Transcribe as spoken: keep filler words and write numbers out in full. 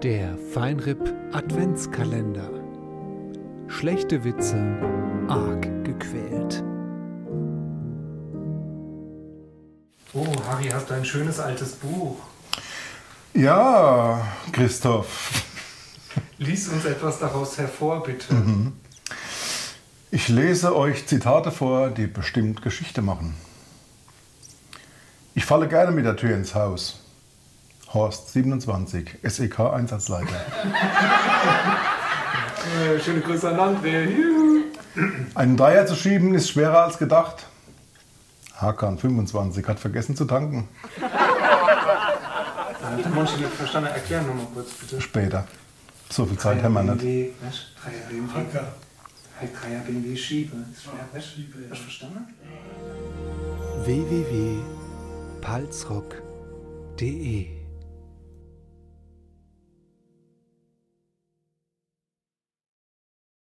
Der Fine R I P Adventskalender. Schlechte Witze arg gequält. Oh, Harry, hast du ein schönes altes Buch? Ja, Christoph. Lies uns etwas daraus hervor, bitte. Ich lese euch Zitate vor, die bestimmt Geschichte machen. Ich falle gerne mit der Tür ins Haus. Horst, siebenundzwanzig, S E K-Einsatzleiter. Äh, schöne Grüße an André. Juhu. Einen Dreier zu schieben ist schwerer als gedacht. Hakan, fünfundzwanzig, hat vergessen zu tanken. Äh, da muss ich nicht verstanden. Erklär nochmal kurz, bitte. Später. So viel Zeit haben wir nicht. B M W, was? Dreier B M W. Halt Dreier B M W Schiebe. Ist schwer, was? Hast du verstanden? W W W Palzrock Punkt D E